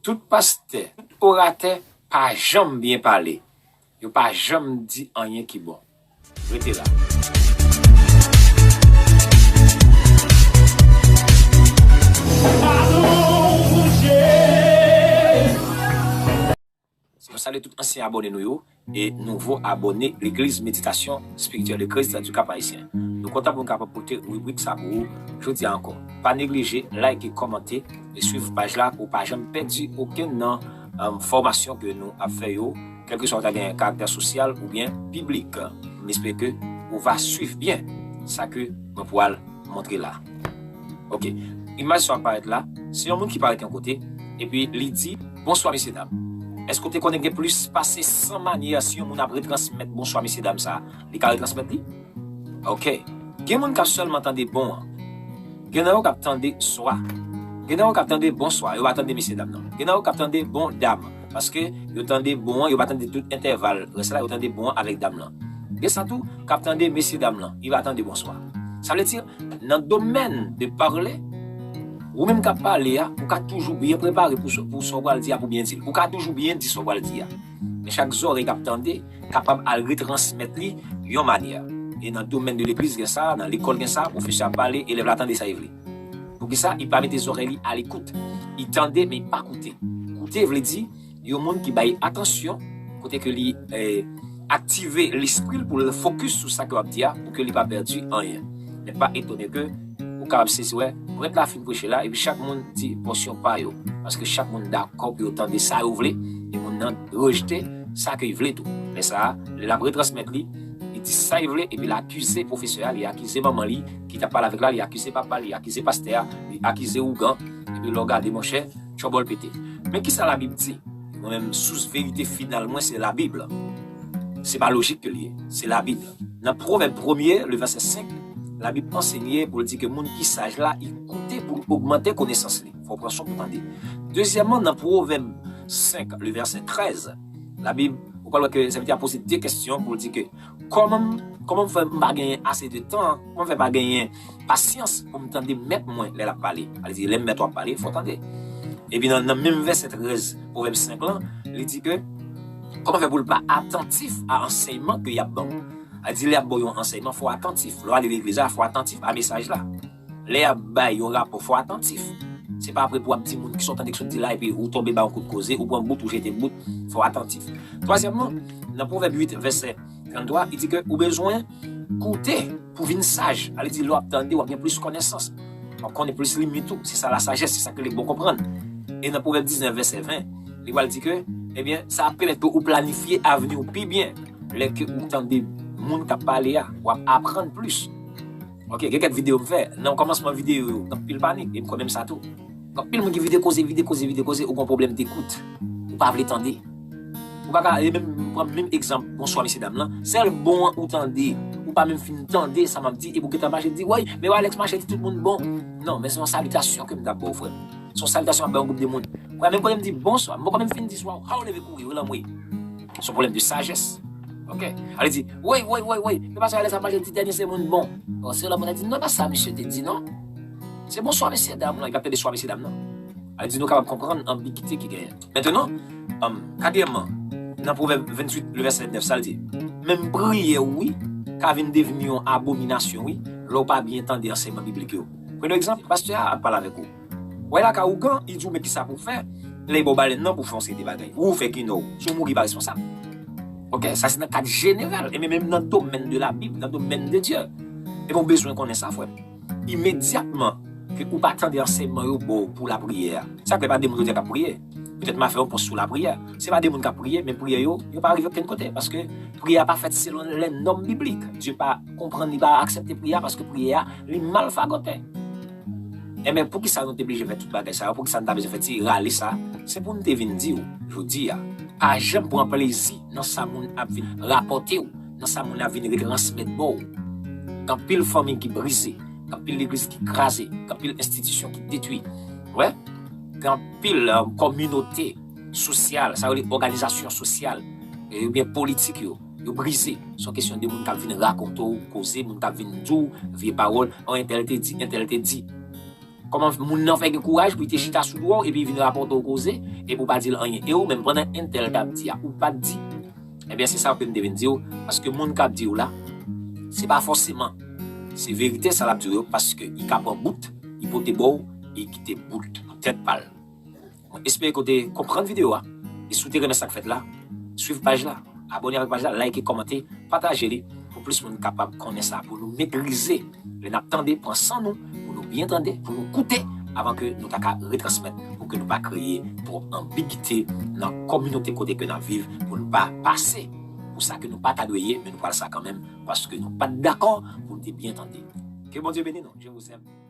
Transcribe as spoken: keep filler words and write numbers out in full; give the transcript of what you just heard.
Tout pastè, tout oratè pa janm byen pale. Yo pa janm di anyen ki bon. Rete la. Nou salye tout ansyen abòne nou yo e nouvo abòne Legliz Meditasyon Spirityèl de Christ du Cap Haïtien. Nou kontan pou n kapab pote ribrik sa pou ou jodi a ankò. Pa neglije like, kòmante e swiv paj la pou w pa janm pèdi okenn nan um, fòmasyon ke nou ap fè yo, kèlkeswa w ta gen karaktè sosyal oubyen biblik. M espere ke ou va swiv byen sa ke mwen pral montre la. Ok. Imaj sa w ap parèt la, se yon moun ki parèt yon kote, epi li di, "Bonswa, mesye dam." Èske w te konnen gen plis pase san manyè si yon moun ap retransmèt bonswa, mesye dam sa a? Li ka retransmèt li? Ok. Gen moun k ap sèlman tande bon an. Gen nan yo k ap tande swa. Gen nan yo k ap tande bonswa, yo pa tande mesye dam nan. Gen nan yo k ap tande bon dam. Paske yo tande bon an, yo pa tande tout entèval rès la, yo tande bon an avèk dam lan. Gen sa tou k ap tande mesye dam lan, li pa tande bonswa. Sa vle di, nan domèn de pale, ou menm k ap pale a, ou ka toujou byen prepare pou sa w pral di a, pou byen di l. Ou ka toujou byen di sa w pral di a. Men chak zòrèy k ap tande kapab al retransmèt li yon manyè. E nan domèn de legliz gen sa, nan lekòl gen sa, pwofesè ap pale, elèv la tande sa li vle. Poukisa? Li pa mete zòrèy li alekout. Li tande, men li pa koute. Koute vle di, yon moun ki bay atansyon, kote ke li eh, aktive lespri l pou l fokis sou sa ke w ap di a, pou ke li pa pèdi anyen. Men pa etone ke ou kapab sezi, wè, prèt la fin preche la, epi chak moun di pòsyon pa yo. Paske chak moun dakò pou yo tande sa yo vle, e moun nan rejte sa ke l vle tou. Men sa a, lè l ap retransmèt li, li di sa l vle, epi l akize pwofesè a, li akize manman li ki t ap pale avèk la, li akize papa l, li akize pastè a, li akize ougan, epi lè w gade, monchè, tchòbòl pete. Men kisa Labib di? Mwen menm, sous verite final mwen, se Labib. Se pa lojik ke l ye, se Labib. Nan Pwovèb premye, le vèsè senk, Labib ansenye pou l di ke moun ki saj la, li koute pou l ogmante konesans li. Fò w pran swen pou tande. Dezyèmman, nan Pwovèb senk, le vèsè trèz, Labib, ou pral wè ke sèvitè a poze de kesyon pou l di ke kòman, kòman fè m pa genyen ase de tan, kòman fè pa genyen pasyans pou m tande mèt mwen lè l ap pale. Sa vle di, lè mèt ou ap pale, fò w tande. Epi nan, nan menm vèsè trèz, Pwovèb senk lan, li di ke, kòman fè pou l pa atantif a ansèyman ke y ap ban w? Sa vle di, lè y ap ba w yon ansèyman, fò w atantif. Lè w ale legliz la, fò w atantif a mesaj la. Lè y ap bay yon rapò, fò w atantif. Se pa apre pou w ap di moun kisa w tande, kisa w di la, epi ou tonbe ba yon kout koze, ou pran bout, ou jete bout, fò w atantif. Twazyèmman, nan Pwovèb uit, vèsè tranntwa, li di ke ou bezwen koute pou vin saj. Sa vle di, lè w ap tande, w ap gen plis konesans. W ap konnen plis limit ou. Se sa lasajès, se sa ke le bon konprann. E nan Pwovèb diznèf, vèsè ven, li pral di ke, ebyen, sa ap pèmèt ke ou planifye avni w pi byen. Lè ke ou tande moun k ap pale a, w ap aprann plis. Ok, gen kèk videyo m fè. Nan kòmansman videyo yo, gen anpil panik, e m kwè menm sa tou. Gen anpil moun ki vide koze, vide koze, vide koze, ou gen pwoblèm dekout. Ou pa vle tande. Ou pa ka, e menm, m pran menm egzanp, bonswa, mesye dam lan. Sèl bon an ou tande, ou pa menm fin tande sa m ap di, epi w gentan mache di, woy, men Alex mache di tout moun bon. Non, men se yon salitasyon ke m t ap ba w, frè m. Se yon salitasyon m ap bay yon gwoup de moun. Frè, menm kote m di bonswa, m poko menm fin di swa, w leve kouri, w lanmwe. Se yon pwoblèm de sajès. Ok? Ale di, woy, woy, woy, woy, men pastè Alex ap mache di dènye se moun bon. Bon, se lòt moun nan di, non, pa sa misye te di, non. Se bonswa, mesye dam, non. Li p ap tande swa, mesye dam, non. Ale di, nou kapab konprann anbigite ki genyen. Mentenan, um, katriyèmman, nan Pwovèb venntuit, le vèsè nèf, sa l di, menm priyè w, wi, ka vin devni yon abominasyon, wi, lè w pa byen tande ansèyman biblik yo. Pran egzanp, pastè a ap pale avèk ou. Wè la ka ougan, li di w men kisa pou w fè. Lè li ba w balèn nan pou w fè yon seri de bagay. Ou fè kinò w. Si w mouri, li pa responsab. Ok, sa se nan kad jeneral. E menm, menm nan domèn de la Bib, nan domèn de Dye. E bon, w bezwen konnen sa, frè m. Imedyatman ke ou pa tande ansèyman yo ba w pou lapriyè a. Sa k fè pa de moun jodi a k ap priye. Petèt m a fè yon pòs sou lapriyè. Se pa de moun k ap priye, men priyè yo, yo pa rive okenn kote. Paske priyè a pa fèt selon lè nòm biblik. Dye pa konprann, li pa aksepte priyè a paske priyè a, li mal fagote. Enben, poukisa nou te blije fè tout bagay sa yo? Poukisa nou ta bezwen fè ti rale sa? Se pou n te vin di w, jodi a, pa janm pran plezi nan sa moun ap vin rapòte w, nan sa moun ap vin retransmèt ba w. Gen anpil fanmi ki brize, gen anpil legliz ki kraze, gen anpil enstitisyon ki detwi. Wè, gen anpil, eh, kominote sosyal, sa yo rele òganizasyon sosyal, eh, oubyen politik yo, yo brize. Se yon kesyon de moun k ap vin rakonte w koze, moun k ap vin di w vye pawòl, oh, entèl te di, entèl te di. Kòman moun nan fè gen kouraj pou li te chita sou do w epi vin rapòte w koze, epi w pa di l anyen? E ou menm, pandan entèl t ap di a, ou pa t di? Ebyen, se sa ke m te vin di w, paske moun k ap di w la, se pa fòseman se verite sa l ap di w yo, paske li ka pran bout, li pote ba w, e li kite bout pou tèt pa l. Mwen espere ke w te konprann videyo a. E si w te renmen sa k fèt la, swiv paj la, abòne avèk paj la, like, kòmante, pataje li pou plis moun kapab konnen sa, pou nou metrize lè n ap tande, pran san nou, pou nou byen tande, pou nou koute, avan ke nou ta ka retransmèt, pou ke nou pa kreye twòp anbigite nan kominote kote ke n ap viv, pou nou pa pase pou sa ke nou pa ta dwe ye, men nou pral sa kanmenm, paske nou pa t dakò pou nou te byen tande. Ke Bondye beni nou. Je vous aime.